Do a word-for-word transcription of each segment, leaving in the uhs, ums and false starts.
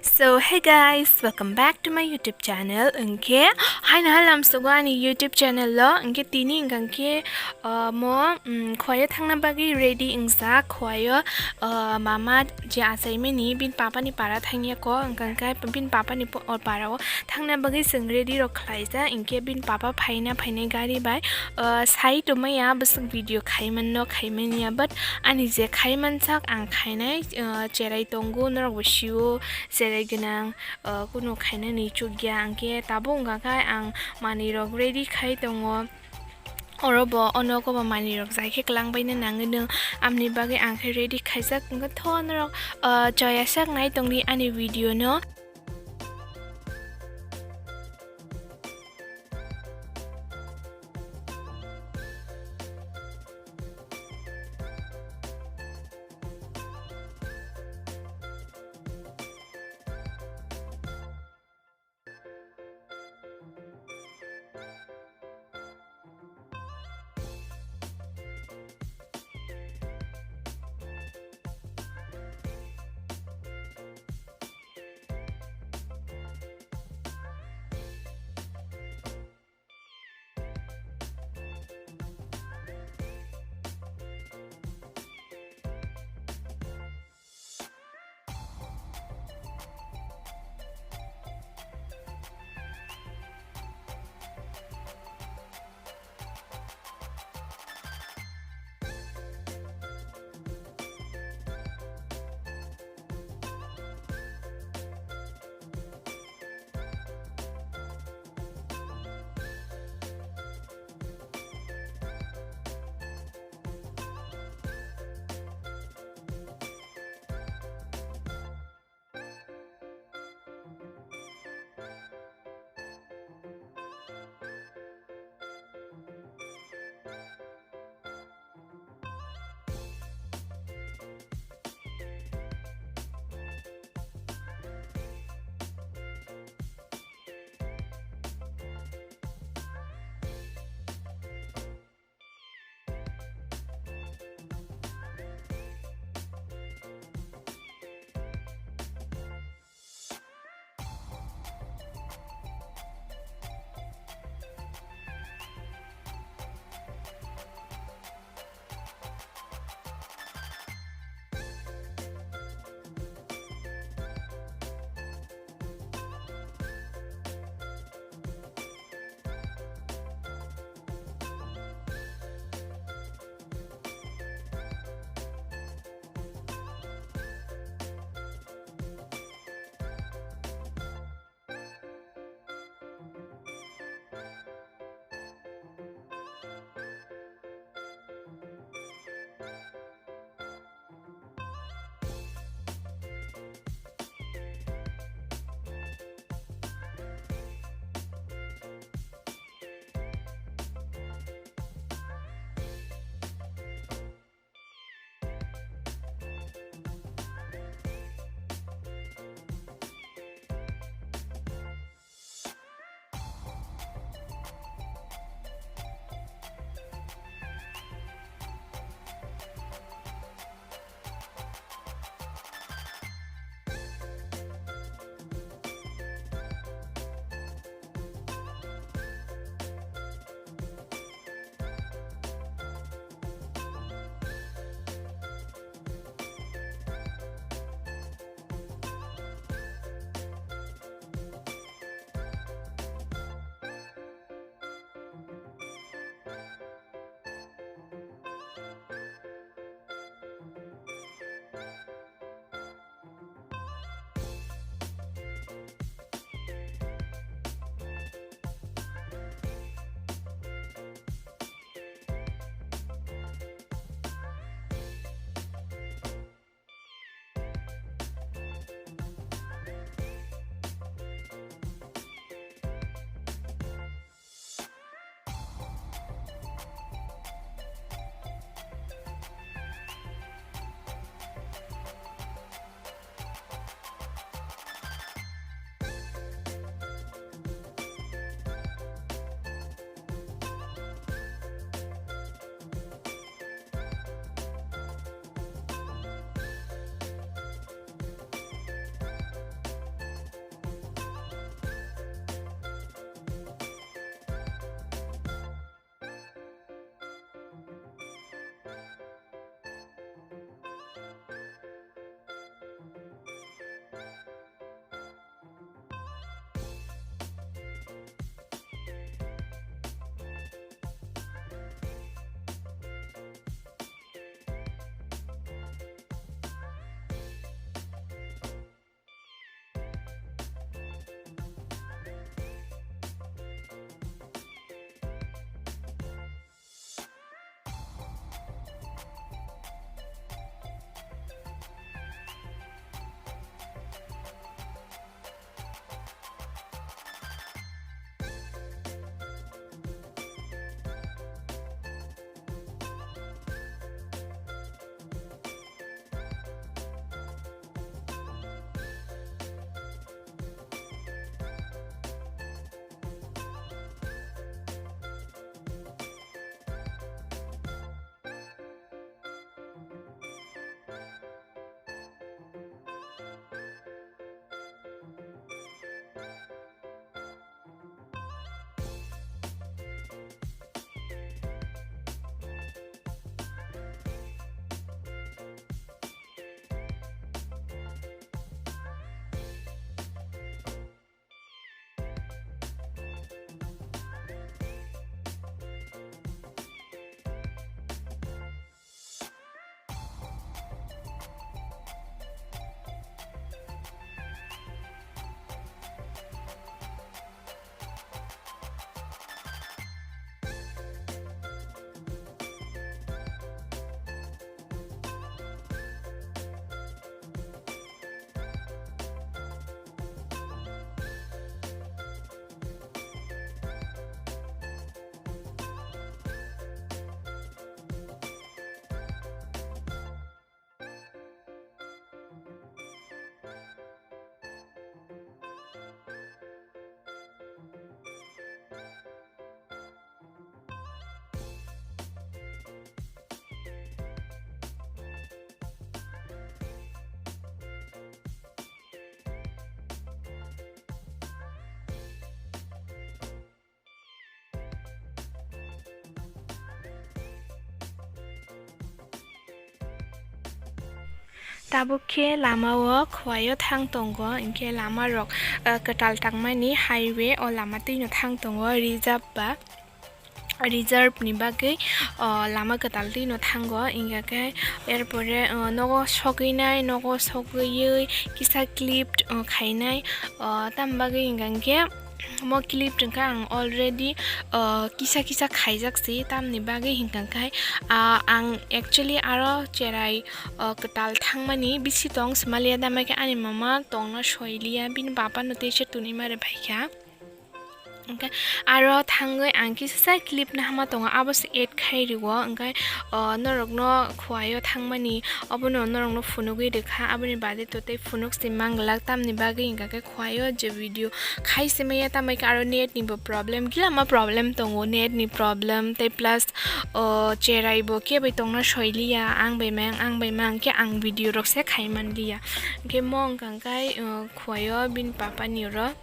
So hey guys, welcome back to my YouTube channel. Hwnkhe haino halam sugo ani YouTube channel lo. Hwnkhe tini hwnkhe, uh, mo, um, khwaya thangna bagwi ready wngjak khwayo, uh, mama je achaimani bin papa ni para thangya ko, hwnkhe bin papa ni po-, o para o thangna bagwi chwng ready rok khlaijak. Hwnkhe bin papa phaina phainai gari bai, uh, sai tongmaya bwswk video khaimanno khaimanya, but ani je khaimansak ang khainai, uh, cherai tongo, norok bo sio. Cherai gwnang, uh, kunu khainani chukya, hwnkhe tabuk wngkha khe ang manwirok ready khai tongo. Oro bo ono kobo manwirok jai khe kwlangbaino nangwi nw, amni bagwi ang khe ready khaijak, hwnkhe tho norok, uh, choya sak nai tongdi ani video no. Tabuk khe lama o Khowai o thang tongo, hinkhe lama rok, ah, kwtal tangmani highway o lama twino thang tongo, reserve ba, reserve ni bagwi, ah, lama kwtal twino thango, hinkhe khe er pore, ah, nogo sogwi nai, nogo sogwi kisa clip, ah, khainai, ah, tamni bagwi hinkhe khe mo clip wngkha ang already, ah, kisa kisa khaijak si, tamni bagwi hinkha khe, ah, ang actually aro cherai, ah, kwtal thangmani bisi tong swmaliya, tamni bagwi ani mama tongna soiliya, bini baba no teisa tunui mare phaikha. Hinkhe aro thangwi ang kisa sa clip nahama tongo, abo se add khai rwo, hinkhe, ah, norokno Khowai o thangmani obono norokno phunugwi rwkha, aboni baade to tei phunuk se manglak, tamni bagwi hinkha khe Khowai o je video khai se maya, tamni bagwi aro net ni bo problem, gila ma problem tongo, net ni problem, tei plus, o, cherai bo kebo tongna soiliya, ang bai mang, ang bai mang khe ang video rok se khai manliya. Hinkhe mo wngkha khe, o, Khowai o bini papa ni oro,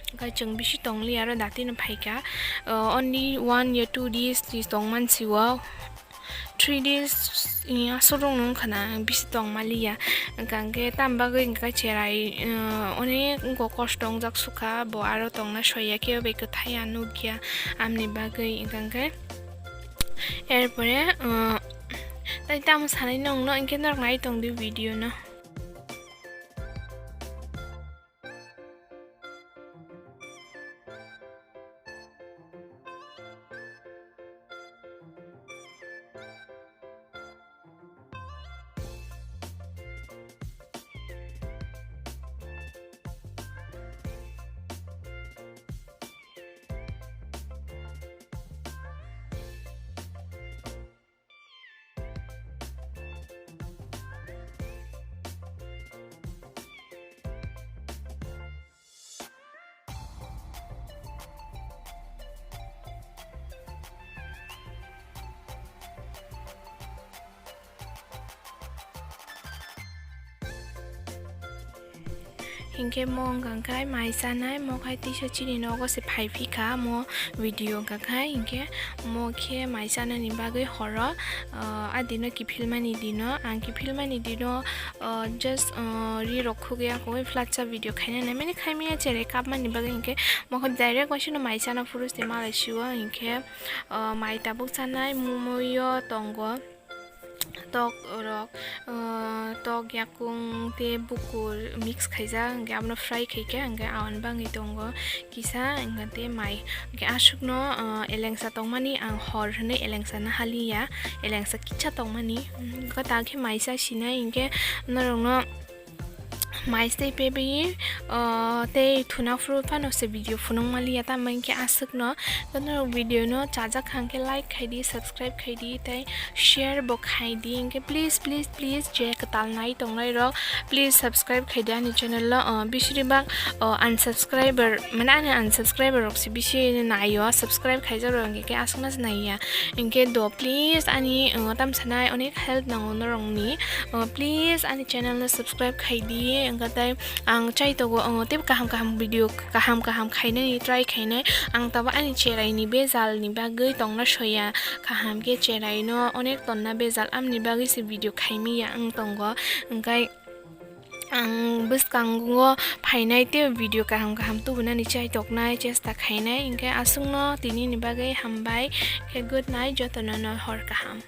hinkhe chwng bisi tongliya aro dati no phaikha, o, only one ya two days ni tongmansi o. Three days ni aswk rok no wngkha na, bisi tong maliya. Hinkha khe tamni bagwi hinkha cherai, uh, onek wngkha, kosto wngjak sukha, bo aro tongna soiya, kebo bai kwthaiya nukya, amni bagwi. Hinkha khe er pore, uh, tei tamo sanai nongno, hinkhe norok nai tongdi video no. Hinkhe mo wngkha khe mai chanai, mo khai tisa chini nogo se phai phikha mo video wngkha khe, hinkhe mo khe mai chanani bagwi horo, ah, a dino kiphilmani dino, ang kiphilmani dino, ah, just, ah, ri rok khugwi ang khe flatsa video khainani mani khaimaya cherai kapmani bagwi, hinkhe mo khe direct waisano mai chana phuru se malai sio, hinkhe, ah, mai tabuk chanai mumui o tongo. Tok rok, ah, tok yakung tei bukur mix khaijak, hinkhe abono fry khaikhe, hinkhe aboni bagwi tongo kisa, hinkhe tei mai. Hinkhe aswkno, ah, elengsa tongmani ang hor hwnwi elengsa nahaliya, elengsa kisa tongmani. Hinkhe ta khe mai cha sinai, hinkhe norokno mai se tei pebwi, o, tei thuna phuru phano se video phunuk maliya, tamo hinkhe aswkno. Norok video no chajak kha hinkhe like khaidi, subscribe khaidi, tei share bo khaidi. Hinkhe please, please, please, je kwtal nai tongnai rok, please subscribe khaidi ani channel o. O, bisiri bak, o, unsubscriber, mane ani unsubscriber rok se bisi naio, subscribe khaijak rok hinkhe aswkno se naiya. Hinkhe do please ani, o, tamsanai onek help nango norokni. O, please ani channel no subscribe khaidi, hinkhe tei ang chai tongo, o, tei kaham kaham video, kaham kaham khainani try khainai. Ang tabuk ani cherai ni bejal ni bagwi tongna soya, kaham khe cherai no onek tonna bejal, amni bagwi se video khaimaya wng tongo, hinkhe ang bwskango phainai tei video kaham kaham tubunani chai toknai chesta khainai, hinkhe aswkno tini ni bagwi hambai, khe good night, jotono no hor kaham.